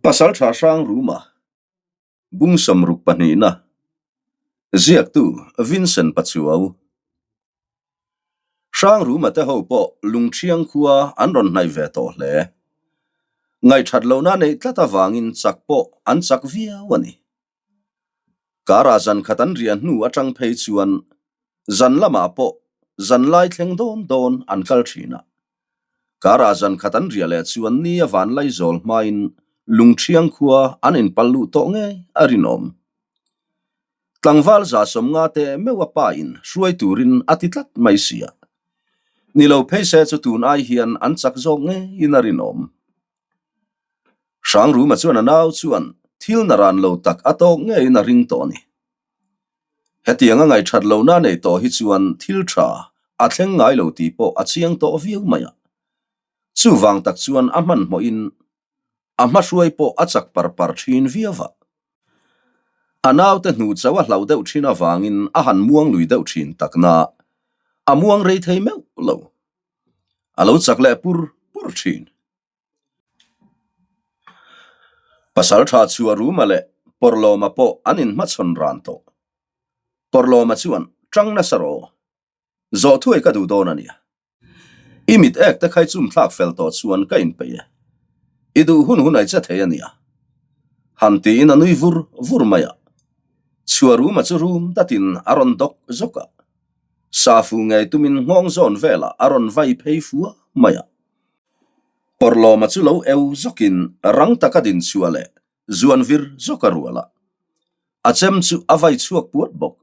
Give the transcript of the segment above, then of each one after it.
Pasalṭha Hrangruma, Bung sawmruk pahnihna, Ziaktu Vincent Pachuau. Hrangruma te ho pawh Lungṭhiang khua an rawn hnaih ve tawh hle. Ngaihṭhat lohna neih tlat avangin chak pawh an chak viau a ni. Karah zan khat an riah hnu atang phei chuan zan lamah pawh zan lai thleng dawn dawn an kal thin a. Karah zan khat an riah leh chuan ni a van lai zawl hmain Lungṭhiang khua an inpal luh tawh ngei a rinawm. Tlangval za sawmnga te meuh a pa in hruai turin a ti tlat mai si a. Ni lo phei se chu tun ai hian an chak zawk ngeiin a rinawm. Hrangruma chuan a nau chuan thil naran lo tak a tawk ngeiin a ring tawh a ni. Hetiang a ngaihthat lohna nei tawh hi chuan thil tha a thleng ngai lo tih pawh a chiang tawh viau mai a. Chuvang tak chuan a hmanhmawhin a hmahruai pawh a chak par par thin viau a. A naute hnu chauh a hlauh deuh thin avangin a han muang lui deuh thin takna a muang rei thei meuh lo. A lo chak leh pur pur thin. Pasalṭha Chhuaruma leh Pawrlawma pawh an inhmachhawn ran tawh. Pawrlawma chuan, Ṭang nasa rawh, zawh thuai ka duh dawn a nia. I mit ek te khai chum thlak fel tawh chuan ka inpeih e. I duh hun hun ai che thei a nia. Han tiin a nui vur vur mai a. Chhuaruma chu rum datin a rawn dawk zawk a. Safu ngei tumin nghawng zawn velah a rawn vai phei fua mai a. Pawrhlawma chu lo eu zawkin rang taka din chhuah leh zuan vir zawk a rual a, a chem chu a vai chhuak puat bawk.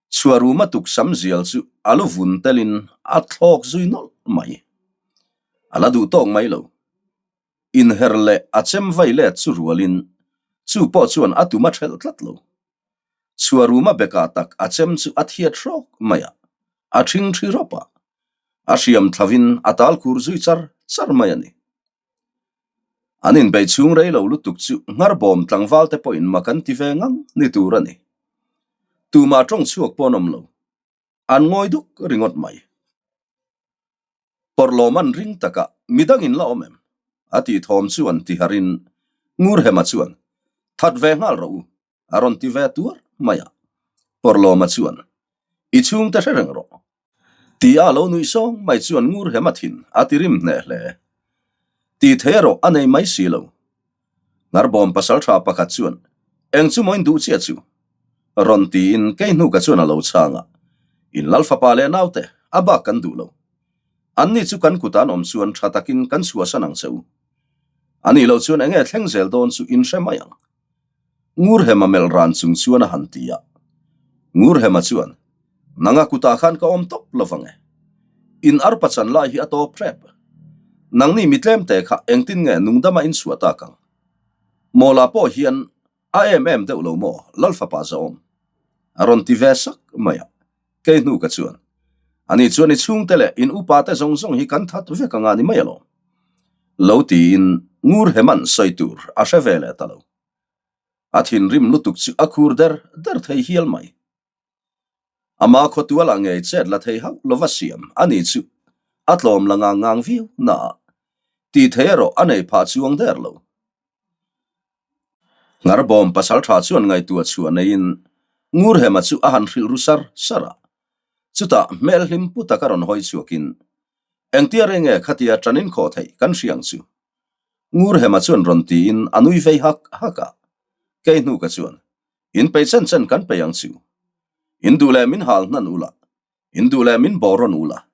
Chhuaruma tuksam zial chu a lu vun telin a thlawk zui nawlh mai. A la duh tawk mai lo. Inher leh a chem vai let chu rualin chu pawh chuan a tum a ṭhelh tlat lo. Chhuaruma bekah tak a chem chu a thiat hrawk mai a, a ṭhingṭhi rawp a, a hriam thlavin a tal khur zui char char mai a ni. An inbeih chhung rei lo lutuk chu ngharbawm tlangval te pawhin mak an ti ve ngang ni tur a ni. Tumah tawng chhuak pawh an awm lo. An ngawi duk ringawt mai. Pawrhlawm an ring takah midang in la awm em? A tih thawm chuan tiharin Ngurhema chuan, That ve nghal rawh u, a rawn ti ve tuar mai a. Pawrhlawma chuan, I chhungte hre reng rawh. Tia a lo nuih sawng mai chuan Ngurhema thin a ti rim hneh hle. Tih thei erawh a nei mai si lo. Ngarbawm pasaltha pakhat chuan, Eng chu maw in duh chiah chu? Rawn tiin kei hnuka chuan a lo chhang a, In lal fapa leh naute, a bak kan duh lo. Anni chu kan kut an awm chuan tha takin kan chhuahsan ang che u. Ani lo chuan enge thleng zel dawn chu in hre mai ang. Ngurhema melh ran chung chuan a han ti a. Ngurhema chuan, Nanga kutah khan ka awm tawp lo vang e. In arpa chan lai hi a tawp hrep. Nangni mi tlemte kha engtin nge nungdama in chhuah tak ang? Mawla pawh hian a em em deuh lo maw Lalfapa Zaawm? A rawn ti ve sak mai a. Kei hnu ka chuan, Ani chuan i chhungte leh in upa te zawng zawng hi kan that vek anga ni mai alawm. Lo tiin Ngurhema'n sawi tur a hre ve leh ta lo. A thinrim lutuk chu a khur der der thei hial mai. Ama khawtualah ngei chet la thei hauh lova siam a ni chu a tlawm la ngang ngang viau na a, tih thei erawh a nei phah chuang der lo. Ngarbawm pasaltha chuan ngaihtuah chhuah neiin Ngurhema chu a han hrilh ru sar sar a, chutah hmel hlim pu taka rawn hawi chhuakin, Engtia reng nge khatia ṭanin khawh theih kan hria ang chu? Ngurhema chuan rawn tiin a nui vei hak hak a, kei hnuka chuan, In pei chen chen kan pei ang chu. In duh leh min hal hnan ula, in duh leh min bawr rawn ula,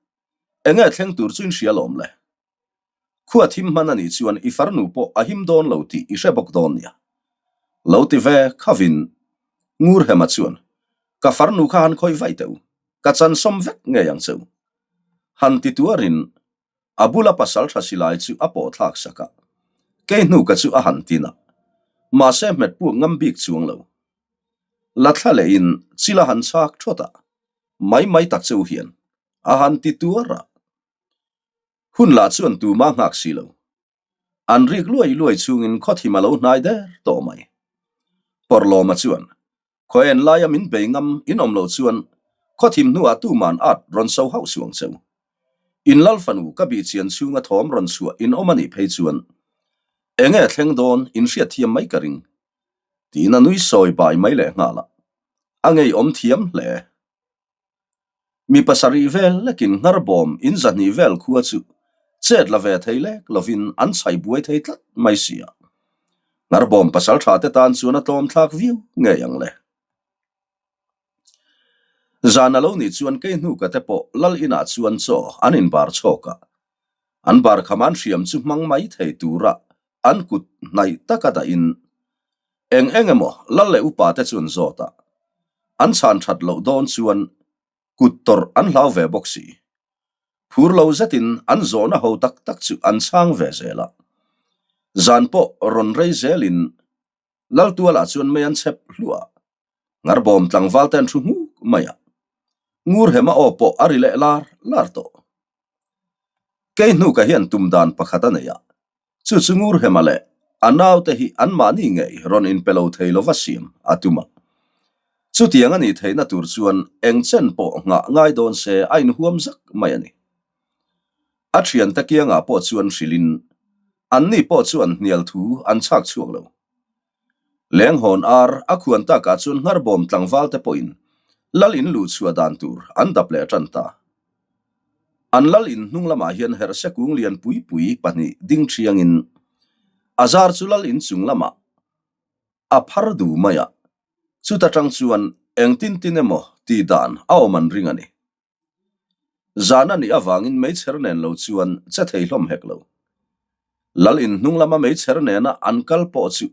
enge thleng tur chu in hria lawm le. Khua thim hman a nih chuan i farnu pawh a him dawn lo tih i hre bawk dawn nia. Lo ti ve khavin Ngurhema chuan, Ka farnu kha han khawih vaih teh u, ka chansawm vek ngei ang che u. Han ti tuarin a bula pasal tha silai chu a pawh thlak sak a, kei hnuka chu a han tin a, mahse hmet puak ngam bik chuang lo. La thla lehin chil a han chhak thawt a, mai mai tak che u hian a han ti tuar a. Hun lah chuan tuma nghak si lo. An rik luai luai chungin khawthim a lo hnai der tawh mai. Pawrhlawma chuan, Khaw en laia min bei ngam in awm lo chuan khawthim hnuah tuman at rawn so hauh suang che u. In lal fanu ka bih chian chhunga thawm rawn chhuah in awm a nih phei chuan. Enge thleng dawn in hriat thiam mai ka ring, tiin a nui sawi bai mai leh nghal a, a ngeiawm thiam hle. Mi pasarih vel lekin ngharbawm in zahnih vel khua chu chet la ve thei lek lovin an chhai buai thei tlat mai si a, ngharbawm pasal tha te tan chuan a tlawm thlak viau ngei ang le. Zan a lo nih chuan kei hnuka te pawh lal inah chuan chaw an inbar chhawk a, an bar kham an hriam chu hmang mai thei tura an kut hnaih taka dahin eng eng emaw lal leh upa te chu an zawt a, an chhan that loh dawn chuan kut tawrh an hlau ve bawk si. Phur lo zetin an zawhna ho tak tak chu an chhang ve zel a, zan pawh rawn rei zelin Laltualah chuan mei an chhep hluah a, Ngarbawm tlangval te an thu hmuk mai a, Ngurhema aw pawh a ri leh lar lar tawh. Kei hnuka hian tum dan pakhat a nei a, chu chu Ngurhema leh a naute hi anmahni ngei rawn inpe lo thei lova siam a tum a. Chutiang a nih theihna tur chuan eng chen pawh nghah ngai dawn se a inhuam zak mai a ni. A thiante kiangah pawh chuan hrilhin anni pawh chuan hnial thu an chhak chhuak lo. Lenghawn ar a khuan takah chuan ngharbawm tlangval te pawhin lal in luh chhuah dan tur an dap leh tan ta. An lal in hnung lamah hian herhse kung lian pui pui pahnih ding thiangin a zar chu lal in chung lamah a phar du mai a, chuta tang chuan engtin tin emaw tih dan a awm an ring a ni. Zan a nih avangin meichher nen lo chuan che thei hlawm hek lo. Lal in hnung lama meichher nena an kal pawh chu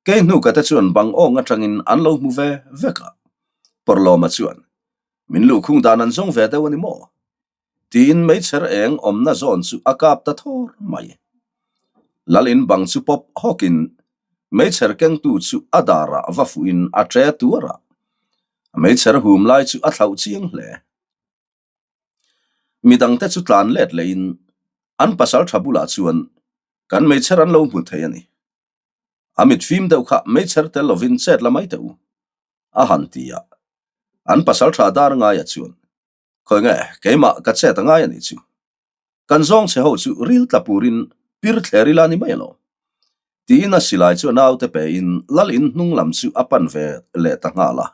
kei hnuka te chuan bang awng atangin an lo hmu ve vek a. Pawrlawma chuan, Min luhkhung dan an zawng ve deuh a ni maw? tiin meichher eng awmna zawn chu a kap ta thawr mai. Lal in bang chu pawp hawkin meichher kengtu chu a darah va fuhin a ṭe tuar a. A meichher hum lai chu a thlauh chiang hle. Midangte chu tlan let lehin an pasal tha bulah chuan kan meichher an lo hmu thei a ni. A mit fim deuh kha meichher tel lovin chet la mai teh u, a han ti a. An pasal tha dar ngaia chuan, Khawi nge, keimah ka chet a ngai a nih chu. Kan zawng chhe ho chu ril tla purin pir thler ila ni mai alo. Tiin a silai chu a naute pein lal in hnung lam chu a pan ve leh ta nghal a.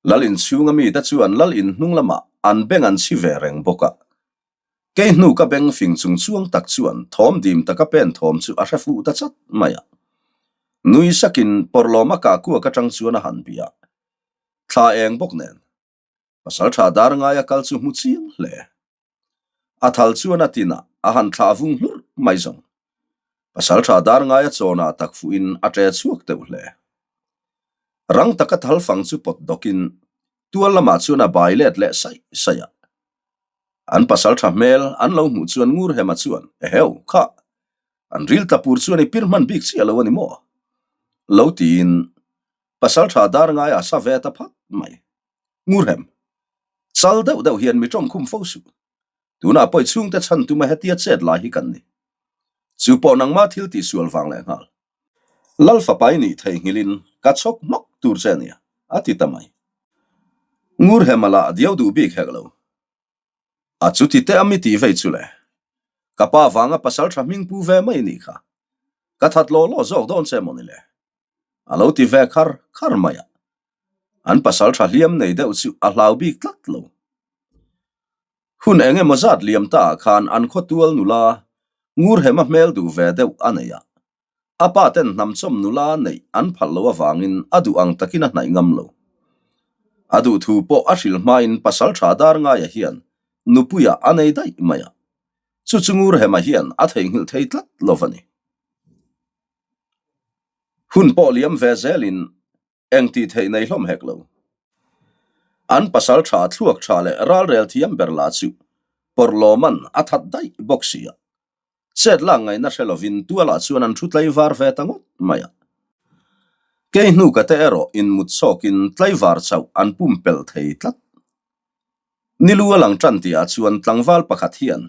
Lal in chhunga mite chuan lal in hnung lamah an beng an chhi ve reng bawk a. Kei hnu ka beng fing chung chuang tak chuan thawm dim taka pen thawm chu a hre fuh ta chat mai a. Nui sakin pawrhlawma kah kuak atang chuan a han bih a. Thla eng bawk nen. Pasal tha dar ngaia kal chu hmu chiang hle. A thal chuan a tin a, a han thlah vung hlurh mai zawng. Pasal tha dar ngaia chawnah tak fuhin a ṭe chhuak deuh hle. Rang taka thal fang chu pawt dawkin tual lamah chuan a bai let leh saih saih a. An pasal tha hmel an lo hmuh chuan Ngurhema chuan, Eheu, kha, an ril tla pur chuan i pir hman bik chiah lo a ni maw? Lo tiin pasal tha dar ngaia sa ve ta phat mai. Ngurhem, chal deuh deuh hian mi tawng khum fo suh. Tunah pawh i chhungte chhan tuma hetia chet lai hi kan ni. Chu pawh nangma thil tih sual vang leh nghal. Lal fapa i nih theihnghilhin ka chhawk hmawk tur che ania, a ti ta mai. Ngurhema lah diau duh bik hek lo. A chuti te a mi tih vei chu le. Ka pa vanga pasal tha hming pu ve mai nih kha. Ka that law law zawk dawn che mawni le. A lo ti ve khar khar mai a. An pasal tha hliam nei deuh chu a hlau bik tlat lo. Hun eng emaw zat liam ta ah khan an khawtual nula Ngurhema hmel duh ve deuh a nei a. A pa ten hnamchawm nula neih an phal loh avangin a duh ang takin a hnaih ngam lo. A duh thu pawh a hrilh hmain pasal tha dar ngaia hian nupuiah a nei daih mai a. Chu chu Ngurhema hian a theihnghilh thei tlat lo va ni. Hun pawh liam ve zelin eng tih theih nei hlawm hek lo. An pasal tha thluak tha leh ralrel thiam ber lah chu Pawrhlawman a that daih bawk si a. Chet lak ngaihna hre lovin tualah chuan an thu tlaivar ve ta ngawt mai a. Kei hnuka te erawh inmut chhawkin tlaivar chauh an pumpelh thei tlat. Nilu a lang tan tihah chuan tlangval pakhat hian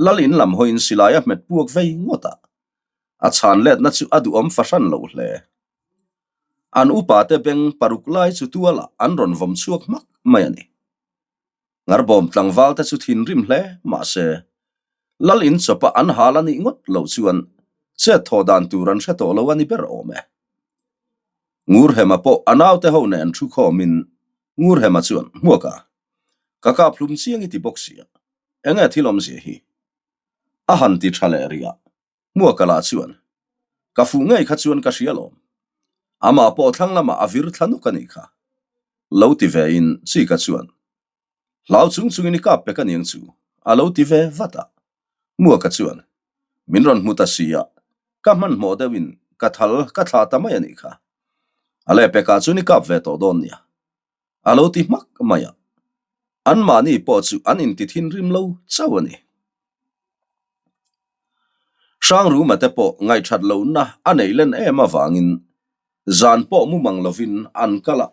lal in lam hawiin silai a hmet puak vei ngawt a. A chhan letna chu a duhawm fahran lo hle. An upate beng paruk lai chu tualah an rawn vawm chhuak hmak mai a ni. Ngarbawm tlangvalte chu thinrim hle mahse, lal in chawpa an hal a nih ngawt loh chuan. Chet thawh dan tur an hre tawh lo a ni ber awm e. Ngurhema pawh a naute ho nen thu khawmin Ngurhema chuan, Hmuaka, ka kap hlum chiang i ti bawk sia, enge thil awmzia hi? A han ti tha leh rih a, Hmuaka lah chuan, Ka fuh ngei kha chuan ka hria lawm. Amah pawh thlang lamah a vir thla nawk a nih kha. Lo ti vein Chika chuan, Hlau chung chungin i kap pek aniang chu, a lo ti ve vat a. Hmuaka chuan, Min rawn hmu ta si a, ka hmanhmawh deuhin ka thal ka thlah ta mai a nih kha. A lehpekah chuan i kap ve tawh dawn nia. A lo ti hmak mai a. Anmahni pawh chu an inti thinrim lo chauh a ni. Hrangruma te pawh ngaihthat lohna a neih len em avangin zan pawh mumang lovin an kal a,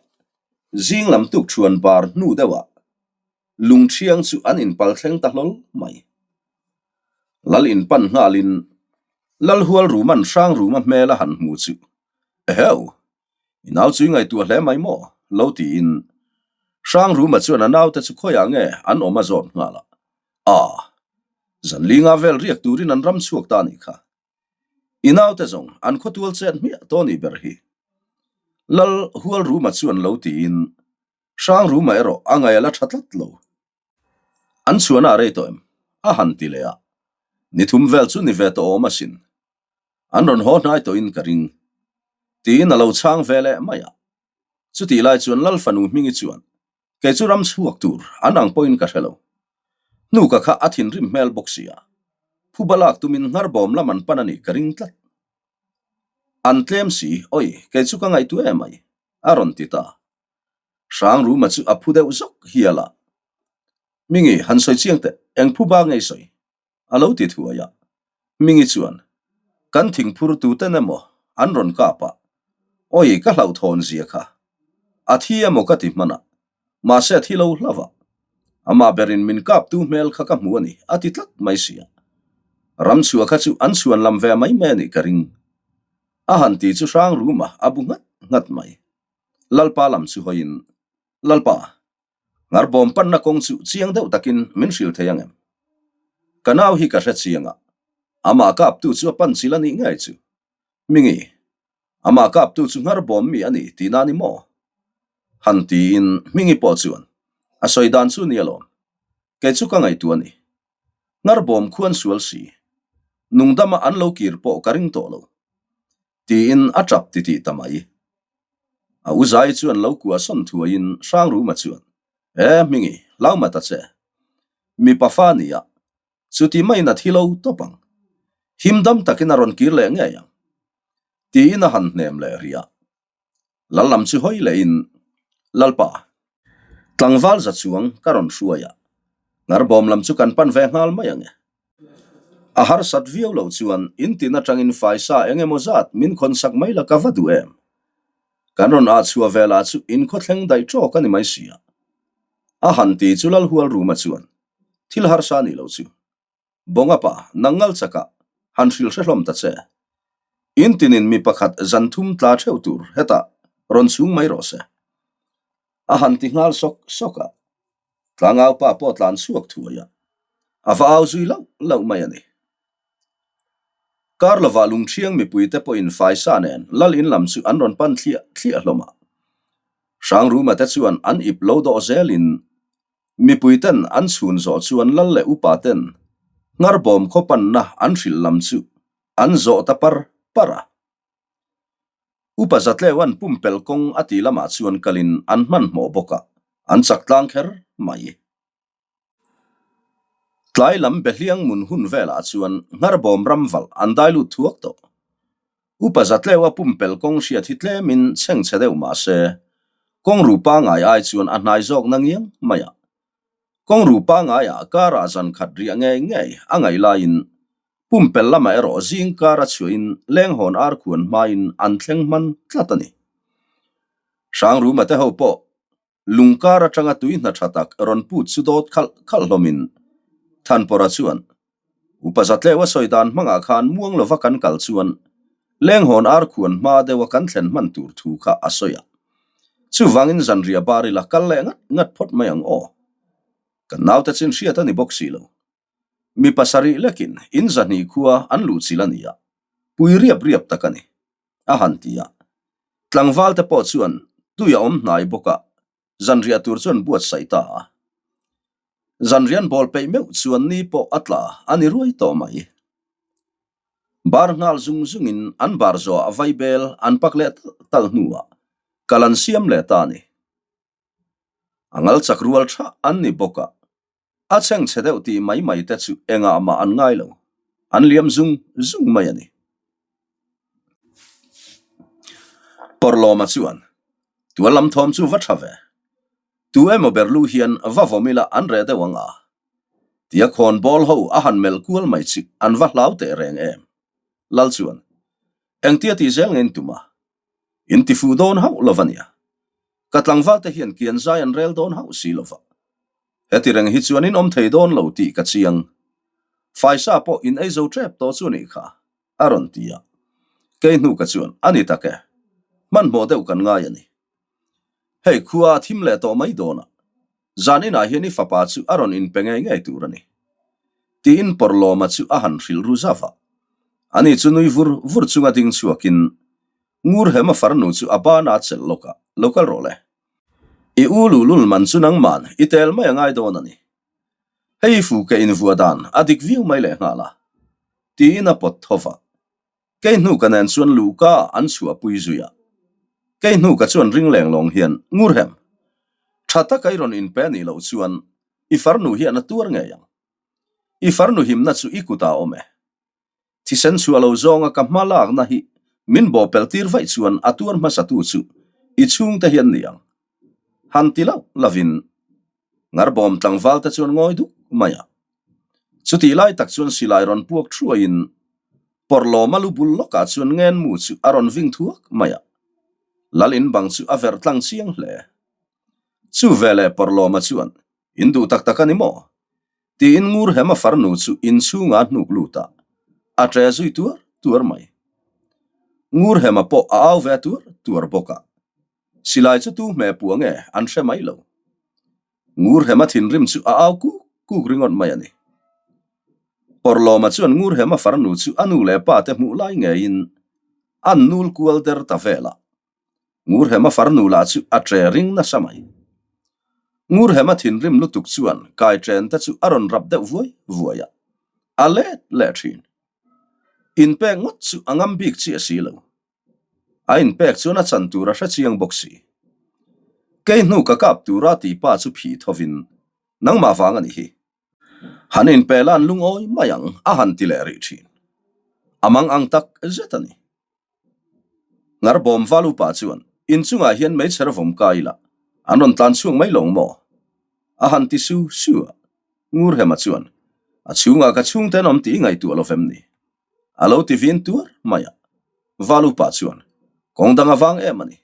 zing lam tuk thuan bar hnu deuhah lungthiang chu an inpal thleng ta hlawl mai. Lal inpan nghalin Lalhualruma'n Hrangruma hmel a han hmu chu, Eheu! I nau chu i ngaihtuah hle mai maw? lo tiin Hrangruma chuan a naute chu khawiah nge an awm a zawt nghal a. Aa. Zan linga vel riak turin an ram chhuak ta a nih kha. I naute zawng an khawtual chet hmiah tawh a nih ber hi. Lal Hualruma chuan lo tiin Hrangruma erawh a ngaih a la tha tlat lo. An chhuahna a rei tawh em? A han ti leh a. Ni thum vel chu ni ve tawh awm asin. An rawn haw hnai tawhin ka ring. Tiin a lo chhang ve leh mai a. Chutih lai chuan Lal fanu Hmingi chuan, Kei chu ram chhuak tur an ang pawhin ka hre lo. Hnuka kha a thinrim hmel bawk si a. Phuba lak tumin ngharbawm lam an pan a nih ka ring tlat. An tlem si, oi, kei chu ka ngaihtuah em ai, a rawn ti ta. Hrangruma chu a phu deuh zawk hial a. Hmingi, han sawi chiang teh, eng phuba nge i sawi? A lo ti thuai a. Hmingi chuan, Kan thingphur tuten emaw an rawn kap a, Oi, ka hlauhthawn zia kha. A thi emaw ka ti hman a, mahse a thi lo hlauh a. Amah berin min kaptu hmel kha ka hmu a ni, a ti tlat mai si a. Ramchhuah kha chu an chhuan lam ve mai mai a nih ka ring. A han ti chu Hrangruma a bu nghat nghat mai. Lalpa lam chu hawiin, Lalpa, Ngarbawm panna kawng chu chiang deuh takin min hrilh thei ang em? Ka nau hi ka hre chiang a, amah kaptu chu a pan chil a nih ngei chu. Mingi, amah kaptu chu ngarbawm mi a ni tihna a ni maw? Han tiin Hmingi pawh chuan a sawi dan chu ni alawm. Kei chu ka ngaihtuah a ni. Ngarbawm khuan sual si. Nungdama an lo kir pawh ka ring tawh lo. Tiin a tap titih ta mai. A u zai chuan lo kuah sawn thuaiin Hrangruma chuan, E Hmingi, hlau ma ta che. Mipa fa nia, chuti maiin a thi lo tawp ang. Him dam takin a rawn kir leh ngei ang. Tiin a han hnem leh rih a. Lal lam chu hawi lehin, Lalpa, tlangval za chuang ka rawn hruai a, ngarbawm lam chu kan pan ve nghal mai ang e. A harsat viau loh chuan in tin atangin faisa eng emaw zat min khawnsak mai la ka va duh em? Kan rawn ah chhuah ve lah chu in khawthleng daih tawk a ni mai sia. A han ti chu Lalhualruma chuan, Thil harsa nih loh chu. Bawngapa, nang ngal chakah han hrilh hre hlawm ta che. In tinin mi pakhat zan thum tla theuh tur hetah rawn chhung mai rawh se. A han ti nghal sawk sawk a, tlangau pa pawh tlan chhuak thuai a, a va au zui lauh lauh mai a ni. Kar lovah lungthiang mipuite pawhin faisa nen lal in lam chu an rawn pan thliah thliah hlawm a. Hrangruma te chuan an ip lo dawh zelin Mipuiten an chhun zawh chuan lal leh upaten ngharbawm khaw panna an hrilh lam chu an zawh ta par par a. Upa Zatleuan pumpelh kawng a tih lamah chuan kalin an hmanhmawh bawk a, an chak tlang kher mai. Tlai lam Behliang mun hun velah chuan ngharbawm ram valh an dai lut thuak tawh. Upa Zatleua pumpelh kawng hriat hi tlemin chhengchhe deuh mah se, kawng ru pangngai ai chuan a hnai zawk na ngiang mai a. Kawng ru pangngaiah karah zan khat riah ngei ngei a ngaih laiin pumpelh lamah erawh zing kar a chhuahin lenghawn ar khuan hmain an thleng hman tlat a ni. Hrangruma te ho pawh Lungkar atanga tui hna tha tak rawn put chu dawt khalh khalh hlawmin Thanpawra chuan, Upa Zatleu a sawi dan hmangah khan muang lova kan kal chuan lenghawn ar khuan hma deuha kan thlen hman tur thu kha a sawi a. Chuvangin zanriah bar ila kal leh ngat ngat phawt mai ang aw. Kan naute chin hriat a ni bawk si lo. Mi pasarih lekin in zahnih khua an luh chilh a ni a. Pui riap riap tak a ni, a han ti a. Tlangval te pawh chuan tui a awm hnai bawk a, zanriah tur chuan buatsaih ta a. Zanrian bawl peih meuh chuan ni pawh a tla a ni ruai tawh mai. Bar nghal zung zungin an bar zawhah vaibel an pak leh talh talh hnuah kal an siam leh ta a ni. A ngal chak rual tha an ni bawk a, a chhengchhe deuh tih mai mai te chu engah mah an ngai lo, an liam zung zung mai a ni. Pawrhlawma chuan, Tual lam thawm chu va tha ve. Tu emaw ber lu hian va vawm ila an reh deuh ang a. Tia khawnbawl ho a han melh kual mai chu an va hlau teh reng em? Lal chuan, Engtia tih zel nge in tum a? In ti fuh dawn hauh lo va nia. Ka tlangval te hian kian zai an rel dawn hauh si lo va. Heti reng hi chuan in awm thei dawn lo tih ka chiang. Faisa pawh in ei zo tep tawh chu nih kha, a rawn ti a. Kei hnu ka chuan, A ni tak e. Hmanhmawh deuh kan ngai a ni. Hei khua a thim leh tawh mai dawn a. Zan inah hian i fapa chu a rawn inpe ngei ngei tur a ni. Tiin Pawrhlawma chu a han hrilh ru zauh a. Ani chu nui vur vur chunga ding chhuakin Ngurhema farnu chu a bana a chelh lawk a, Lo kal rawh le. I u luhlul man chu nangman i tel mai a ngai dawn a ni. Hei i fu ke invuah dan a dik viau mai lehnghal a. Tiin a pawt tho va. Kei hnu ka nen chuan luhka an chhuahpui zui a. Kei hnu ka chuan ring leng lawng hian, Ngurhem, tha taka i rawn inpe anih loh chuan i farnu hian a tuar ngei ang. I farnu himna chu i kutah a awm e. Thisen chhuah lo zawnga ka hma lakna hi min bawhpelh tir vaih chuan a tuar hmasatu chu i chhungte hi an ni ang. Han ti loh lovin Ngarbawm tlangval te chuan ngawi duk mai a. Chutih lai tak chuan silai rawn puak thuaiin Pawrhlawma lu bul lawkah chuan ngenmu chu a rawn ving thuak mai a. Lal in bang chu a verh tlang chiang hle. Chu veleh Pawrhlawma chuan, In duh tak tak a ni maw? Tiin Ngurhema farnu chu inchhungah a hnuk lut a, a ṭe zui tuar tuar mai. Ngurhema pawh a au ve tuar tuar bawk a. Silai chu tu hmeh puah nge an hre mai lo. Ngurhema thinrim chu a au kuk kuk ringawt mai a ni. Pawrhlawma chuan Ngurhema farnu chu a nu leh pa te hmuh lai ngeiin an nul kual der ta vel a. Ngurhema farnu lah chu a ṭe ring nasa mai. Ngurhema thinrim lutuk chuan kai ṭen te chu a rawn rap deuh vuai vuai a, a let leh ṭhin. Inpek ngawt chu a ngam bik chiah si lo. A inpek chuan a chan tur a hre chiang bawk si. Kei hnu ka kap tura tih pa chu phih thovin, Nangmah vang a nih hi. Han inpe la an lungawi mai ang a han ti leh rih thin. A mang ang tak zet a ni. Ngarbawm val upa chuan, Inchungah hian meichher vawm ka ila, an rawn tlan chhuak mai lawng maw? A han ti su su a. Ngurhema chuan, A chhungah ka chhungte an awm tih i ngaihtuah lo vem ni? A lo ti vin tuar mai a. Val upa chuan, Kawng dang a vang em a ni.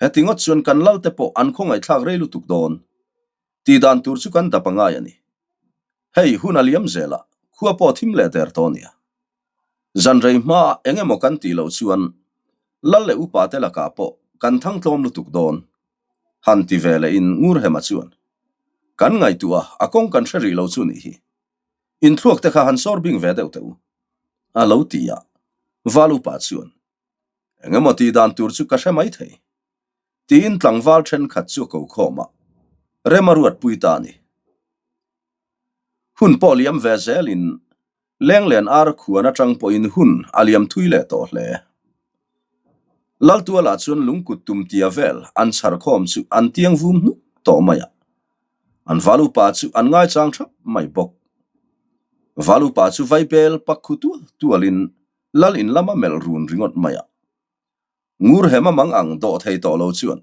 Heti ngawt chuan kan lal te pawh an khawngaihthlak rei lutuk dawn. Tih dan tur chu kan dap a ngai a ni. Hei hun a liam zel a, khua pawh thim leh der tawh a nia. Zan rei hmaah eng emaw kan tih loh chuan lal leh upa te lakah pawh kan thang tlawm lutuk dawn. Han ti ve lehin Ngurhema chuan, Kan ngaihtuah a, a kawng kan hre rih lo chu nih hi. Inthluak te kha han sawr bing ve deuh teh u, a lo ti a. Val upa chuan, Eng emaw tih dan tur chu ka hre mai thei, tiin tlangval thenkhat chu a ko khawm a, rem a ruatpui ta a ni. Hun pawh liam ve zelin Lenglen ar khuan atang pawhin hun a liam thui leh tawh hle. Laltualah chuan lungkut tum tia vel an chhar khawm chu an tiang vum hnuk tawh mai a, an val upa chu an ngaichang thap mai bawk. Val upa chu vaibel pak khu tual tualin Lal in lama melh run ringawt mai a. Ngurhema mang ang dawh thei tawh lo chuan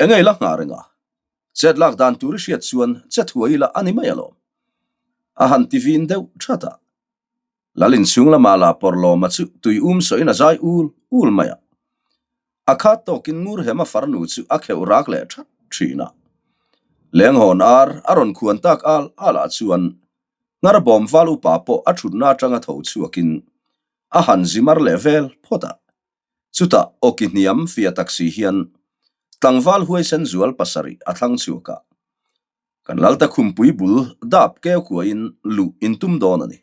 eng ei la nghah reng a, chet lak dan tur i hriat chuan che thuai ila a ni mai alawm. A han ti vin deuh that a. Lal in chhung lama la pawrhlawma chu tui um sawiin a zai ul ul mai a. A khat tawkin Ngurhema farnu chu a kheuh rak leh that thin a. Lenghawn ar a rawn khuan tak al al ah chuan Ngarbawm val upa pawh a thutna atanga tho chhuakin a han zimar leh vel phawt a. Chutah awki hniam fiah tak si hian tlangval huaisen zual pasarih a thlang chhuak a. Kan Lalta khumpui bul dap keu kuahin luh in tum dawn a ni.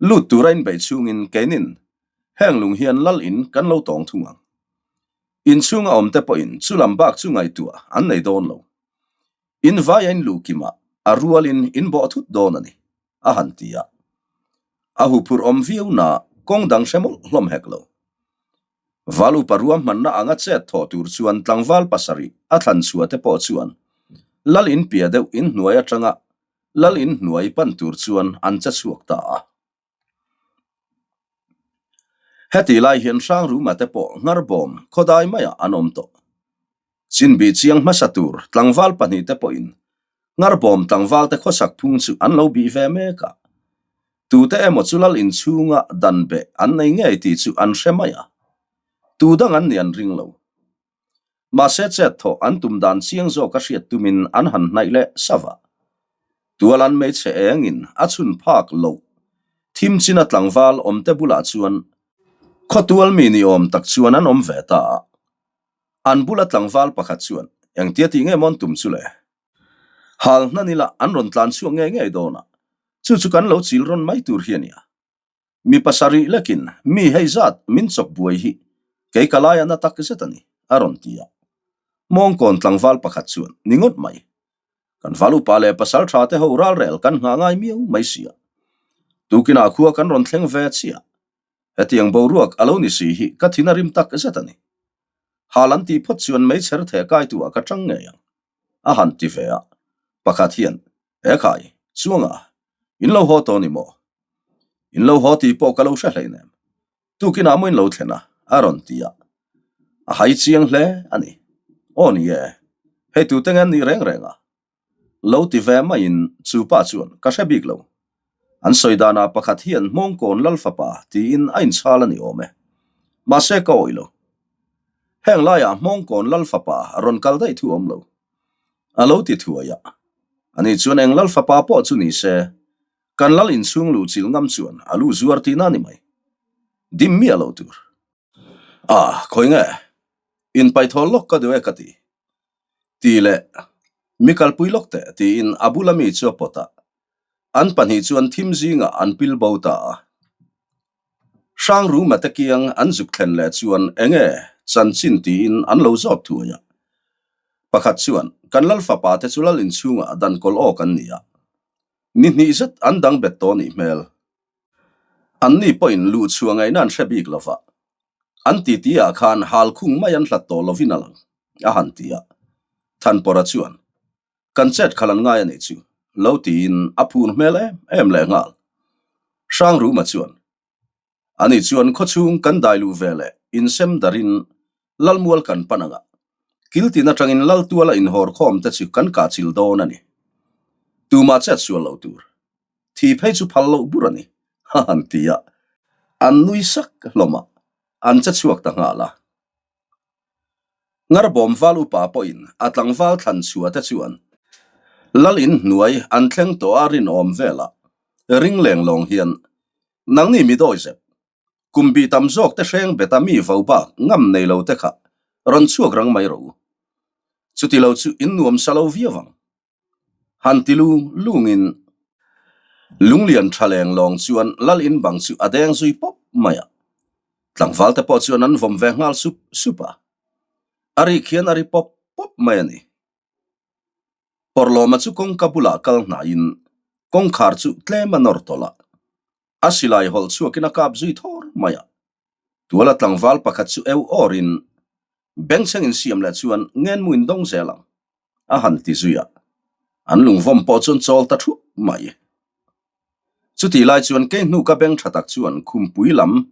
Lut tura inbeih chhungin keinin. Heng lung hian lal in kan lo tawng thung ang. Inchhunga awmte pawhin chu lam bak chu ngaihtuah an nei dawn lo. In vai a in luh kimah a rualin in bawh thut dawn a ni, a han ti a. A huphurh awm viau na kawng dang hre mawlh hlawm hek lo. Val upa ruahmanna anga chet thawh tur chuan tlangval pasarih a thlan chhuah te pawh chuan lal in piah deuh in hnuai atanga lal in hnuai pan tur chuan an che chhuak ta a. Heti lai hian Hrangruma te pawh Ngharbawm khawdai maiah an awm tawh. Chinbi chiang hmasa tur tlangval pahnihte pawhin Ngharbawm tlangvalte khawsak phung chu an lo bih ve mek a. Tute emaw chu lal inchhunga dan beh an nei ngei tih chu an hre mai a. Tu dang an nih an ring lo. Mahse chet thawh an tum dan chiang zawk a hriat tumin an han hnaih leh sava. Tual an hmeichhe engin a chhun phak loh thim china tlangval awmte bulah chuan khawtual mi ni awm tak chuan an awm ve ta a. An bula tlangval pakhat chuan engtia tih nge mawn tum chu le? Hal hnan ila an rawn tlan chhuak ngei ngei dawn a, chu chu kan lo chil rawn mai tur hi a nia. Mi pasarih lekin mi hei zat min chawk buai hi kei ka lai a na tak zet a ni, a rawn ti a. Mawngkawn tlangval pakhat chuan, Ni ngawt mai. Kan val upa leh pasal tha te ho ralrel kan nghah ngai miau mai si a. Tukinah khua kan rawn thleng ve chiah. Hetiang boruak a lo ni si hi ka thin a rim tak zet a ni. Hal an tih phawt chuan meichher theh kaituah ka tang ngei ang, a han ti ve a. Pakhat hian, Ekhai, chuangah, in lo haw tawh ni maw? In lo haw tih pawh ka lo hre hleinem. Tukinah maw in lo thlen a? a rawn ti a. A hai chiang hle a ni. Aw ni e, hei tute nge an nih reng reng a? Lo ti ve maiin chu pa chuan ka hre bik lo. An sawi danah pakhat hian Hmawngkawn Lalfapa tiin a inchhal a ni awm e. Mahse ka awih lo. Heng laiah Hmawngkawn Lalfapa rawn kal daih thu awm lo. A lo ti thuai a. Ani chuan eng Lalfapa pawh chu ni se, Kan lal inchhung luh chilh ngam chuan a lu zuar tihna a ni mai. Dim miah lo tur. Ah, khawi nge? Inpaithawl lawk ka duh e ka ti. Ti leh, Mi kalpui lawk teh tiin a bula mi chu a pawt a. An pahnih chuan thim zingah an pil bo ta a. Hrangruma te kiang an zuk thlen leh chuan enge chanchin tiin an lo zawt thuai a. Pakhat chuan, Kan lal fapa te chu lal inchhungah dan kawl awk an ni a. Ni hnih zet an dang bet tawh nih hmel. Anni pawhin luh chhuah ngaihna an hre bik lova, an titi ah khan hal khung mai an hlat tawh lovin a lang, a han ti a. Thanpawrha chuan, Kan chet khalh an ngai a nih chu, lo tiin a phur hmel em em leh nghal. Hrangruma chuan, Ani chuan khawchhung kan dai luh ve leh insem darin Lalmual kan pan anga kiltin atangin Laltuala inhawr khawm te chu kan kah chil dawn a ni. Tumah chet sual lo tur. Thi phei chu phal loh bur a ni, a han ti a. An nui sak hlawm a, an che chhuak ta nghal a. Ngarbawm val upa pawhin a tlangval thlan chhuah te chuan Lal in hnuai an thleng tawh a rinawm velah ring leng lawng hian Nangni mi dawi zep, kum bih tam zawk te hreng beta mi vo bak ngam nei lo te kha rawn chhuak rang mai rawh u. Chuti lo chu in nuam sa lo viau ang. Han ti lung lungin Lunglian tha leng lawng chuan Lal in bang chu a deng zui pawp mai a. Tlangval te pawh chuan an vawm ve nghal sup sup a. A rik hian a ri pawp pawp mai a ni. Pawrhlawma chu kawngka bulah kal hnaiin kawngkhar chu tlem a nawr tawlh a. A silai hawlh chhuakin a kap zui thawr mai a. Tuala tlangval pakhat chu eu awrin bengchheng insiam leh chuan ngenmu in dawng zel ang a han ti zui a, an lungvawm pawh chuan chawl ta thup mai. Chutih lai chuan kei hnuka beng tha tak chuan khumpui lam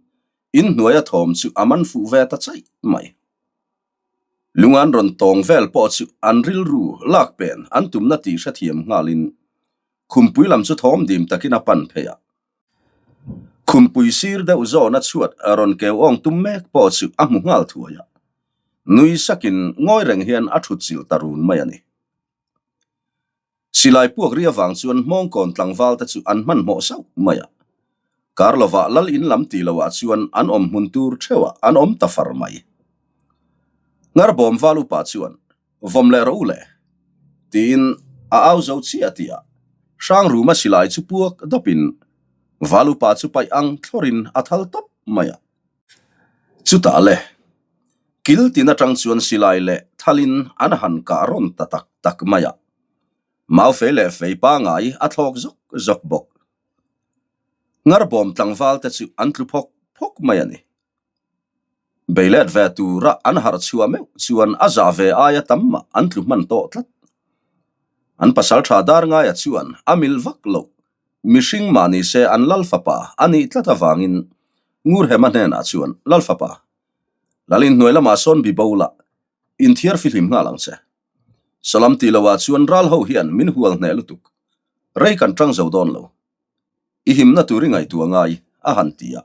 inhnuaia thawm chu a man fuh ve ta chaih mai. Lung an rawn tawng vel pawh chu an rilru lak pen an tumna tih hrethiam nghalin khumpui lam chu thawm dim takin a pan phei a. Khumpui sir deuh zawna chhuat a rawn keu awng tum mek pawh chu a hmu nghal thuai a, nui sakin ngawi reng hian a thut chilh ta run mai a ni. Silai puak ri avang chuan Hmawngkawn tlangval te chu an hmanhmawh sauh mai a, kar lovah lal in lam tih loah chuan an awm hmun tur theuhah an awm ta far mai. Ngarbawm val upa chuan Vawm leh rawh u le, tiin a au zo chiah tih ah Hrangruma silai chu puak dawpin Valupa chu paih ang thlawrin a thal tawp mai a. Chutah le, kil tin atang chuan silai leh thalin an han kah rawn ta tak tak mai a, mau fei leh fei pangai a thlawk zawk zawk bawk. Ngarbawm tlangval te chu an tlu phawk phawk mai a ni. Beilet ve tura an harh chhuah meuh chuan a zah ve aia tam mah an tlu hman tawh tlat. An pasal tha dar ngaia chuan a mil vak loh mihring mah ni se an lal fapa a nih tlat avangin Ngurhema hnenah chuan lal fapa Lalin hnuai lamah sawn bibo la inthiar fihlim nghal ang che. Salam tih loah chuan ral ho hian min hual hneh lutuk. Rei kan tang zo dawn lo. I himna tur i ngaihtuah ngai, a han ti a.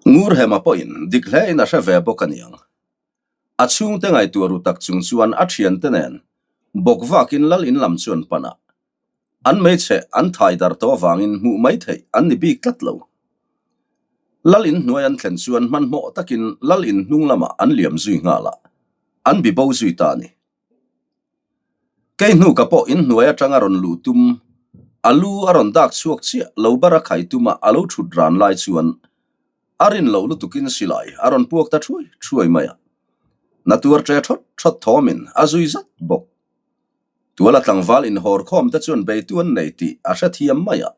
Ngurhema pawhin dik hlein a hre ve bawk a niang. A chhungte ngaihtuah ru tak chung chuan a thiante nen bawk vakin lal in lam chuan pan a. An hmeichhe an thai dar tawh avangin hmuh mai theih an ni bik tlat lo. Lal in hnuai an thlen chuan hmanhmawh takin lal in hnung lamah an liam zui nghal a, an bibo zui ta a ni. Kei hnuka pawh in hnuai atanga rawn luh tum, a lu a rawn dak chhuak chiah lo bar a khai tuma a lo thut ran lai chuan a rin loh lutukin silai a rawn puak ta thuai thuai mai a. Na tuar ṭe thawt thawt thawmin a zui zat bawk. Tuala tlangval inhawr khawm te chuan beitu an nei tih a hrethiam mai a.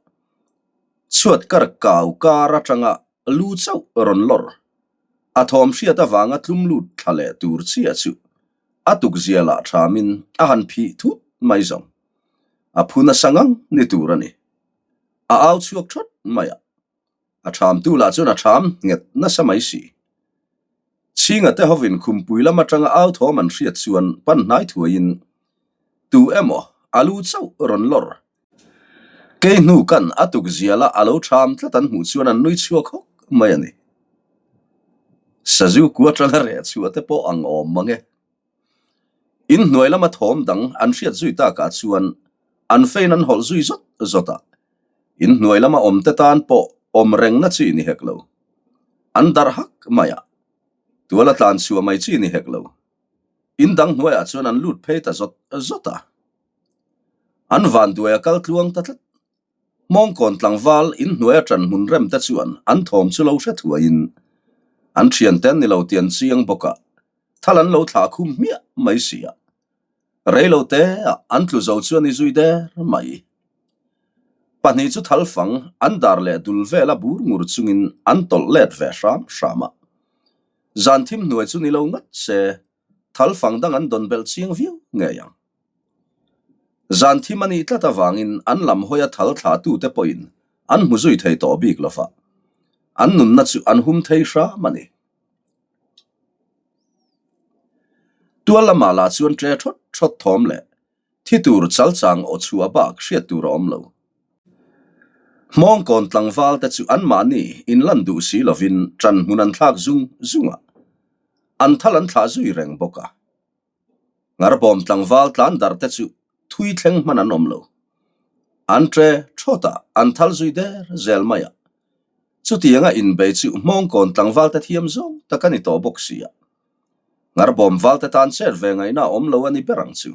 Chhuat kar kau kar atanga lu chauh rawn lawr. A thawm hriat avanga tlum lut thla leh tur chiah chu a tukzia lah thamin a han phih thut mai zawng. A phu nasa ngang ni tur a ni. A au chhuak thawt mai a. A thamtu lah chuan a tham nghet nasa mai si. Chhinga te hovin khumpui lam atanga au thawm an hriat chuan pan hnai thuaiin tu emaw a lu chauh rawn lawr Kei hnu kan a tuk ziala a lo tham tlat an hmuh chuan an nui chhuak hawk mai a ni. Sazu ku atanga reh chhuah te pawh ang awm mang e. In hnuai lama thawm dang an hriat zui takah chuan an fein an hawlh zui zawt zawt a, in hnuai lama awm te tan pawh awm rengna chi ni hek lo. An darh hak mai a, tuala tlan chhuah mai chi ni hek lo. In dang hnuaiah chuan an lut phei ta zawt zawt a. An vanduai a kal tluang ta tlat. Hmawngkawn tlangval in hnuai a ṭan hmun rem te chuan an thawm chu lo hre thuaiin an ṭhiante an ni lo tih an chiang bawk a, thal an lo thlah khum hmiah mai si a. Rei lo te ah an tlu zo chu an i zui der mai. Pahnih chu thal fang an dar leh dul vela bur ngur chungin an tawlh let ve hram hram a. Zan thim hnuai chu ni lo ngat se thal fang dang an dawn belh chiang viau ngei ang. Zan thim a nih tlat avangin an lam hawia thal thlahtute pawhin an hmu zui thei tawh bik lo va, an nunna chu an hum thei hram a ni. Tual lamah lah chuan ṭe thawt thawt thawm leh thi tur chalchang aw chhuah bak hriat tur a awm lo. Hmawngkawn tlangval te chu anmahni inlan duh si lovin ṭan hmun an thlak zung zung a, an thal an thlah zui reng bawk a. Ngarbawm tlangval tlan darh te chu thui thleng hman an awm lo. An ṭe ṭhawt a, an thal zui der zel mai a. Chutianga inbei chu Hmawngkawn tlangval te thiam zawng tak a ni tawh bawk si a. Ngarbawm val te tan chet ve ngaihna a awm lo a ni ber ang chu.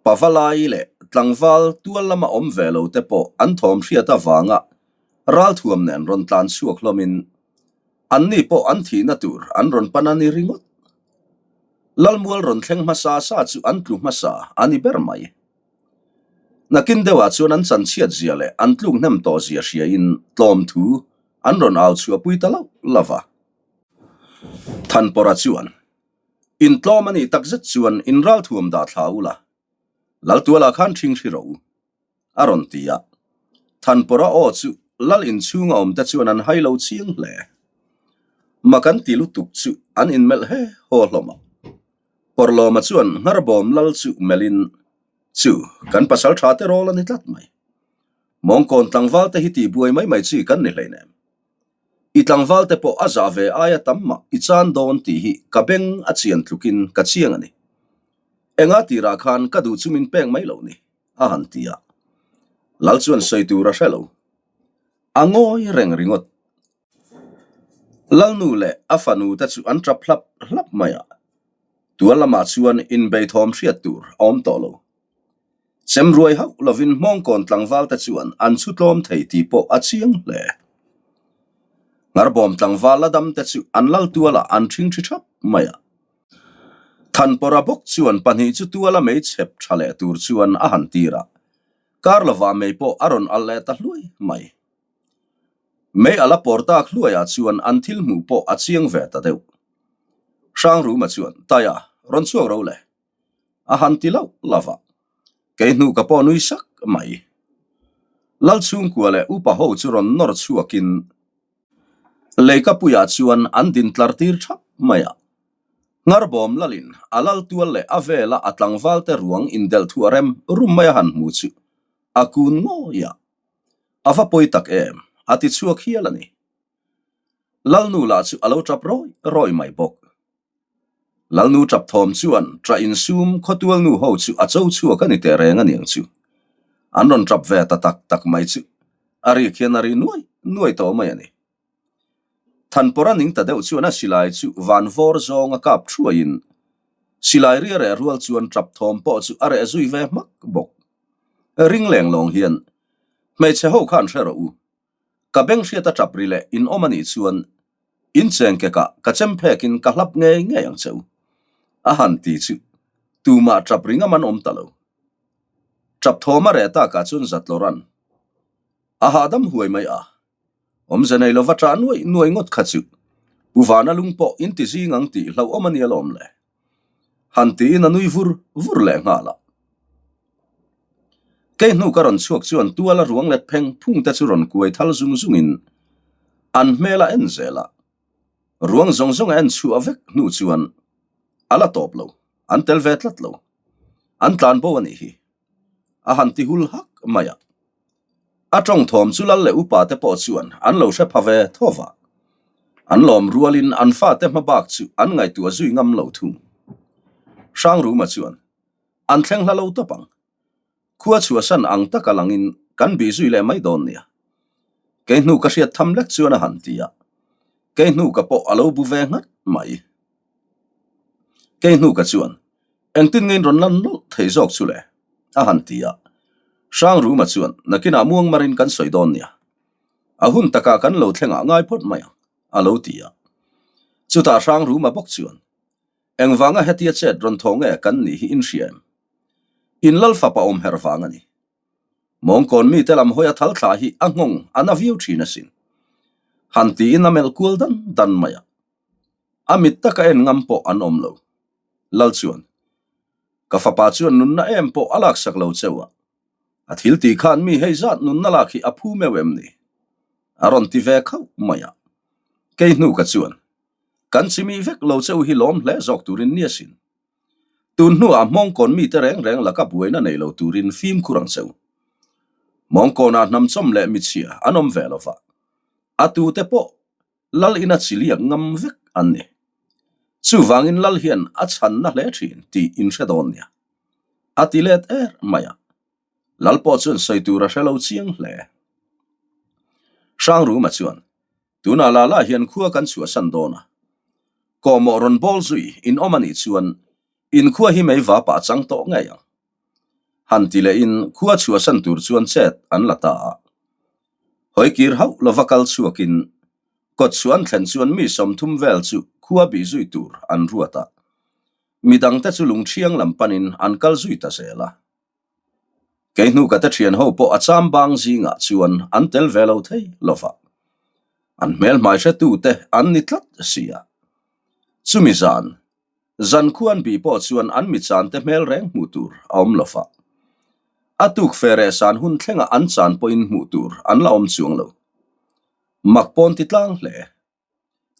Pavalai leh tlangval tual lama awm ve lo te pawh an thawm hriat avanga ralthuam nen rawn tlan chhuak hlawmin Anni pawh an thihna tur an rawn pan a ni ringawt. Lalmual rawn thleng hmasa sa chu an tlu hmasa a ni ber mai. Nakin deuhah chuan an chanchhiat zia leh an tluk hnem tawh zia hriain tlawm thu an rawn au chhuahpui ta loh lo va. Thanpawrha chuan, Intlawm a nih takzet chuan inralthuam dah thla ula, Laltualah khan ṭhing hri rawh u. a rawn ti a. Thanpawrha aw chu lal inchhunga awmte chuan an hai lo chiang hle. Mak an ti lutuk chu an inmelh he haw hlawm a. Pawrhlawma chuan Ngharbawm lal chu melhin, Chu, kan pasal tha te rawl a ni tlat mai. Mawngkawn tlangval te hi tihbuai mai mai chi kan ni hleinem. I tlangval te pawh a zah ve aia tam mah i chan dawn tih hi ka beng a chian tlukin ka chiang a ni. Enga tirah khan ka duh chu min pek mai lo ni. a han ti a. Lal chuan sawi tur a hre lo. A ngawi reng ringawt. Lalnu leh a fanu te chu an tap hlap hlap mai a. Tual lamah chuan inbeithawm hriat tur a awm tawh lo. Chem ruai hauh lovin Hmawngkawn tlangval te chuan an chhu tlawm thei tih pawh a chiang hle. Ngarbawm tlangval la dam te chu an lal tualah an ṭhingṭhi ṭhap mai a. Thanpawra bawk chuan pahnih chu tuala mei chhep ṭha leh tur chuan a han tir a, kar lovah mei pawh a rawn alh leh ta hluai mai. Mei a la pawr tak hluaiah chuan an thil hmuh pawh a chiang ve ta deuh. Hrangruma chuan, Taia, rawn chhuak ro le. A han ti lauh lauh a, kei hnu ka pawh nui sak mai. Lalchhungkua leh upa ho chu rawn nawr chhuakin Leikapuiah chuan an din tlar tir thap mai a. Ngarbawm lalin a lal tual leh a vela a tlangvalte ruang indelh thuah rem rum mai a han hmu chu a kun ngawi a. A va pawi tak em? A ti chhuak hial a ni. Lalnu lah chu a lo tap rawi rawi mai bawk. Lalnu tap thawm chuan ṭah insum khawtual nu ho chu a cho chhuak a ni teh reng a niang chu. An rawn tap ve ta tak tak mai chu a rik hian a ri nuai nuai tawh mai a ni. Thanpawr a ning ta deuh chuan a silai chu van vawr zawng a kap thuaiin silai ri a reh rual chuan tap thawm pawh chu a reh zui ve hmak bawk. Ring leng lawng hian hmeichhe ho khan hre rawh u. Ka beng hriat a tap ri leh in awm a nih chuan in cheng kekah ka chem phekin ka hlap ngei ngei ang che u. A han ti chu tumah tap ri ngam an awm ta lo. Tap thawm a reh takah chuan Zatlawran a hahdam huai mai a. Awmze nei lova ṭah nuai nuai ngawt kha chu Pu Vana lung pawh in ti zing ang tih hlauhawm a nia lawm le. Han tiin a nui vur vur leh nghal a. Kei hnu ka rawn chhuak chuan tuala ruang let pheng phung te chu rawn kuai thal zung zungin an hmel a en zel a. Ruang zawng zawng a en chhuah vek hnu chuan a la tawp lo, an tel ve tlat lo. An tlan bo a nih hi. A han ti hul hak mai a. A tawng thawm chu lal leh upa te pawh chuan an lo hre pha ve tho va. An lawm rualin an fate hma bak chu an ngaihtuah zui ngam lo thung. Hrangruma chuan an thleng hla lo tawp ang. Khua chhuahsan ang taka langin kan bih zui leh mai dawn nia. Kei hnu ka hriat tham lek chuan a han ti a. Kei hnu ka pawh a lo bu ve nghat mai. Kei hnu ka chuan Engtin nge in rawn lan nawlh thei zawk chu le? a han ti a. Hrangruma chuan, Nakinah muangmarin kan sawi dawn nia. A hun takah kan lo thlengah ngai phawt mai ang, a lo ti a. Chutah Hrangruma bawk chuan, Engvanga hetia chet rawn thaw nge kan nih hi in hria em? In lal fapa awm herh vang a ni. Mawngkawn mite lam hawi a thal thlah hi a nghawng a na viau thin asin. Han tiin a melh kual dan dan mai a. A mit taka en ngam pawh an awm lo. Lal chuan, Ka fapa chuan nunna em pawh a laksak lo cheu a, a thil tih khan mi hei zat nunna lak hi a phu meuh em ni? A rawn ti ve khauh mai a. Kei hnu ka chuan, Kan chimih vek lo cheu hi lawm hle zawk turin ni asin. Tun hnuah Hmawngkawn mite reng reng laka buaina nei lo turin fimkhur ang cheu. Hmawngkawnah hnamchawm leh michhia an awm ve lova, a tute pawh Lal ina chiliak ngam vek an ni. Chuvangin Lal hian a chhanna hle thin tih in hre dawn nia. A ti let er mai a. Lal pawh chuan sawi tur a hre lo chiang hle. Hrangruma chuan, Tunah Lala hian khua kan chhuahsan dawn a. Kawhmawh rawn bawl zui in awm a nih chuan in khua hi mei va pah chang tawh ngei ang. Han ti lehin khua chhuahsan tur chuan chet an la ta a. Hawikir hauh lova kal chhuakin kawt chhuah an thlen chuan mi 30 vel chu khua bih zui tur an ruat a. Midangte chu lungthiang lam panin an kal zui ta zel a. Kei hnu ka te thian ho pawh a cham bang zingah chuan an tel ve lo thei lova. An hmelhmai hretute an ni tlat si a. Chumi zan Zan khuan bih pawh chuan an mi chante hmel reng hmuh tur a awm lo fa. A tuk fe reh san hun thlengah an chan pawhin hmuh tur an la awm chuang lo. Mak pawn ti tlang hle.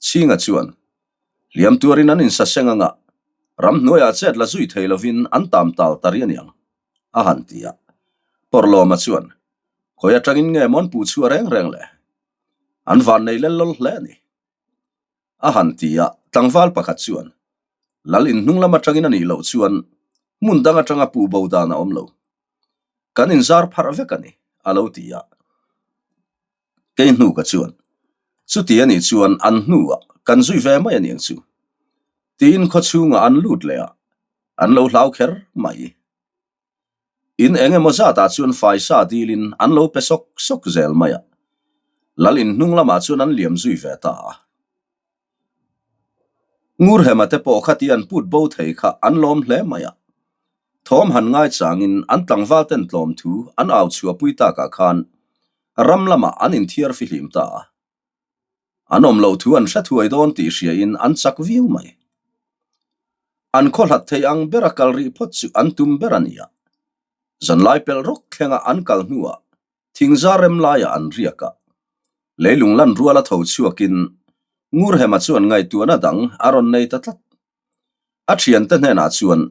Chhinga chuan, Hliam tuarin an insaseng anga ramhnuaiah chet la zui thei lovin an tam tal ta ri aniang, a han ti a. Pawrhlawma chuan, Khawi atangin nge mawn puh chhuah reng reng le? An vannei lel lawl hle a ni. A han ti a, tlangval pakhat chuan, Lal in hnung lam atangin a nih loh chuan hmun dang atanga puh bo dan a awm lo. Kan inzar pharh vek a ni, a lo ti a. Kei hnu ka chuan, Chuti a nih chuan an hnuah kan zui ve mai a niang chu, tiin khaw chhungah an lut leh a, an lo hlau kher mai. In eng emaw zatah chuan faisa dilin an lo pe sawk sawk zel mai a. Lal in hnung lamah chuan an liam zui ve ta a. Ngurhema te pawh khati an put bo thei kha an lawm hle mai a. Thawm han ngai changin an tlangval ten tlawm thu an au chhuahpui takah khan ram lamah an inthiar fihlim ta a. An awm loh thu an hre thuai dawn tih hriain an chak viau mai. An khaw hlat thei ang bera kal rih phawt chu an tum ber a ni a. Zanlai pelh rawk thlenga an kal hnuah thingzar rem laiah an riak a. Leilung lan ruala tho chhuakin Ngurhema chuan ngaihtuahna dang a rawn nei ta tlat. A thiante hnenah chuan,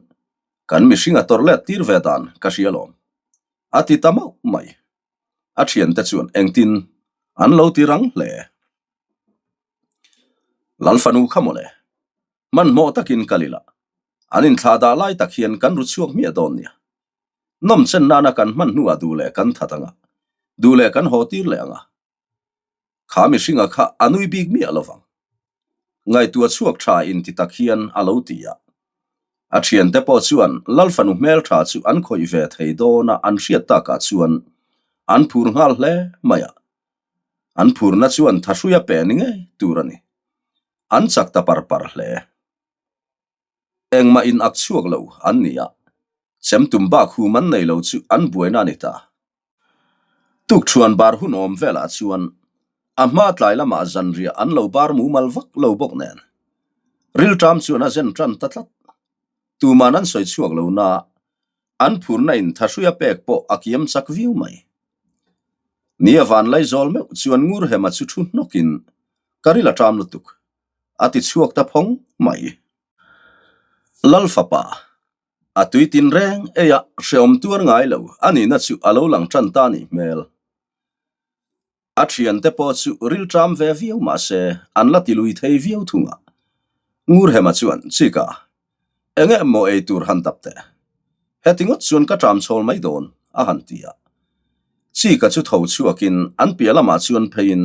Kan mihring a tawrh let tir ve dan ka hria lawm, a ti ta mauh mai. A thiante chuan engtin an lo ti rang hle. Lal fanu kha mawle, hmanhmawh takin kal ila, an inthlah dah lai tak hian kan ru chhuak hmiah dawn nia. Nawm chen nana kan hman hnuah duh leh kan that anga, duh leh kan haw tir leh anga. Kha mihringa kha a nui bik miah lo vang. Ngaihtuah chhuak tha inti tak hian a lo ti a. A thiante pawh chuan Lal fanu hmeltha chu an khawih ve thei dawn a an hriat takah chuan an phur nghal hle mai a. An phurna chuan thahrui a pe ni ngei tur a ni. An chak ta par par hle. Engmah in ak chhuak lo an ni a, chemtum bak hum an nei lo chu an buaina a ni ta. Tukṭhuan bar hun awm velah chuan a hma tlai lamah zanriah an lo bar mumal vak lo bawk nen rilṭam chuan a zen ṭan ta tlat. Tuman an sawi chhuak lo na, an phurna in thahruia pek pawh a kiam chak viau mai. Ni a van laizawl meuh chuan Ngurhema chu thu hnawkin ka ril a ṭam lutuk a ti chhuak ta phawng mai. Lal fapa, a tui tin reng ei a hreawm tuar ngai lo a nihna chu a lo lang tan ta nih hmel. A thiante pawh chu rilṭam ve viau mah se an la ti lui thei viau thung a. Ngurhema chuan, Chika, eng emaw ei tur han dap teh. Heti ngawt chuan ka ṭam chhawl mai dawn, a han ti a. Chika chu tho chhuakin an piah lamah chuan pheiin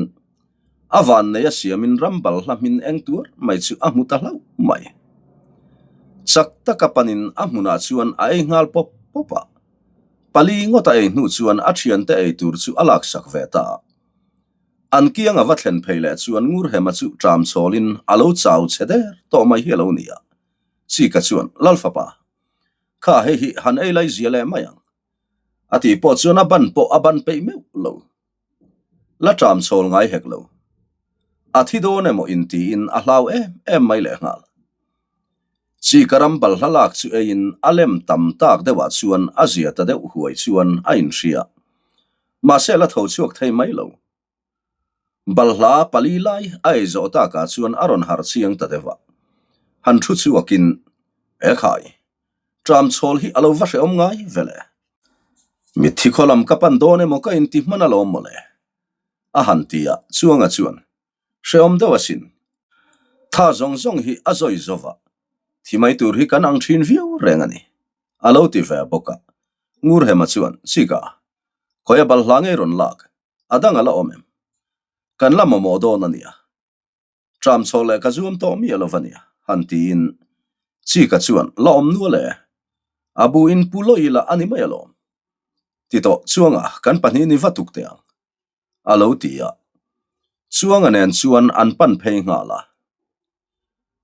a vannei a siamin ram balhla hmin eng tuar mai chu a hmu ta hlauh mai. Chak taka panin a hmunah chuan a ei nghal pawp pawp a. Pali ngawt a ei hnu chuan a thiante ei tur chu a laksak ve ta a. An kiang a va thlen phei leh chuan Ngurhema chu ṭam chhawlin a lo chau chhe der tawh mai hi a lo ni a. Chika chuan, Lalfapa, kha hei hi han ei lai zia leh mai ang. A tih pawh chuan a ban pawh a ban peih meuh lo. La ṭam chhawl ngai hek lo. A thi dawn emaw intiin a hlau em em mai lehnghal. Chi ka ram balhla lak chu eiin a lem tam tak deuhah chuan a zia ta deuh huai chuan a inhria. Mahse la tho chhuak thei mai lo. Balhla pali lai a ei zawh takah chuan a rawn harh chiang ta deuh a. Han thu chhuakin, Ekhai, ṭam chhawl hi a lo va hrehawm ngai ve le. Mitthi khaw lam ka pan dawn emaw ka inti hman alawm mawle. A han ti a, Chuanga chuan, Hrehawm deuh asin. Tha zawng zawng hi a zawi zo va, thi mai tur hi kan ang thin viau reng a ni, a lo ti ve bawk a. Ngurhema chuan, Chika, khawi a balhla ngei rawn lak, a dang a la awm em? Kan la mamawh dawn a nia. Ṭam chho leh ka zuam tawh miah lo va nia, han tiin Chika chuan, La awm nual e, a bu in pu lawih ila a ni mai alawm. Ti tawh Chuanga kan pahnih ni va tuk teh ang, a lo ti a. Chuanga nen chuan an pan phei nghal a.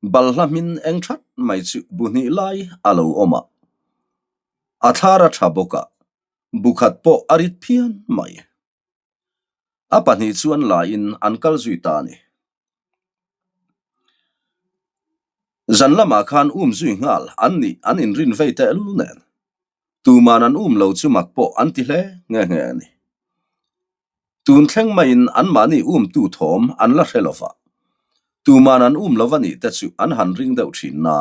Balhla hmin eng that mai chu bu hnih lai a lo awm a. A thlar a tha bawk a, bu khat pawh a rit phian mai. A pahnih chuan laiin an kal zui ta a ni. Zan lamah khan um zui nghal an nih an inrin vei tehlul nen. Tuman an um lo chu mak pawh an ti hle nghe nghe a ni. Tun thleng maiin anmahni umtu thawm an la hre lova, tuman an um lova nih te chu an han ring deuh thin na.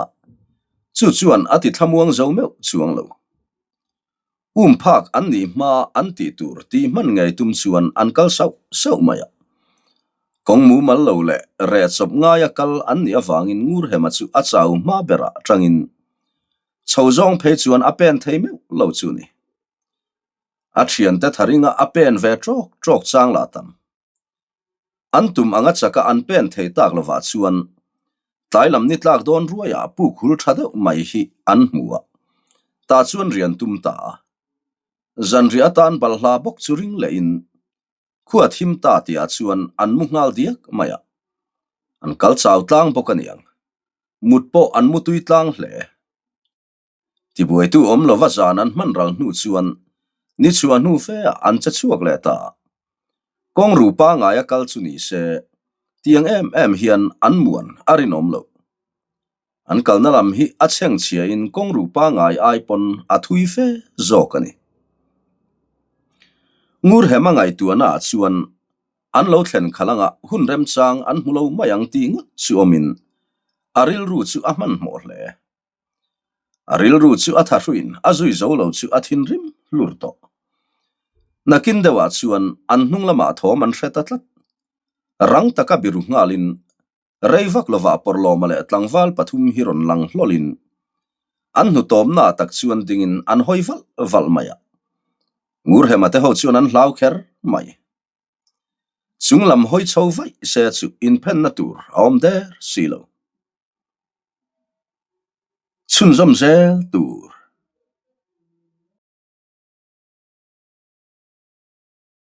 Chu chuan a ti thlamuang zo meuh chuang lo. Um phak an nih hma an tih tur tih hman ngei tum chuan an kal sauh sauh mai a. Kawng mumal lo leh reh chawp ngaia kal an nih avangin Ngurhema chu a chau hma berah tangin chho zawng phei chuan a pen thei meuh lo chu ni. A thiante tharinga a pen ve tawk tawk chang lah tam. An tum anga chaka an pen thei tak lovah chuan tlai lam ni tlak dawn ruaiah puk hul tha deuh mai hi an hmu a, tah chuan rian tum ta a. Zanriah atan balhla bawk chu ring lehin. Khua thim ta tihah chuan an mu nghal diak mai a. An kal chau tlang bawk a niang. Mut pawh an mu tui tlang hle. Tibuaitu awm lova zan an hman ral hnu chuan ni chhuah hnu fe ah an che chhuak leh ta. Kawng ru pangai a kal chu ni se, tiang em em hian an muan a rinawm loh. An kalna lam hi a chhengchhia in kawng ru pangai ai pawn a thui fe zawk a ni. Ngurhema ngaihtuahna ah chuan an lo thlen khalh anga hun remchang an hmu lo mai ang tih ngawt chu awmin a rilru chu a hmanhmawh hle. A rilru chu a thahruin a zui zo lo chu a thinrim hlur tawh. Nakin deuhah chuan an hnung lamah thawm an hre ta tlat. Rang taka biru nghalin rei vak lovah Pawrlawma leh tlangval pathum hi rawn lang hlawlin an hnutawmna tak chuan dingin an hawi valh valh mai a. Ngurhema te ho chuan an hlau kher mai. Chung lam hawi chho vaih se chu inphenna tur a awm der si lo. Chhunzawm zel tur.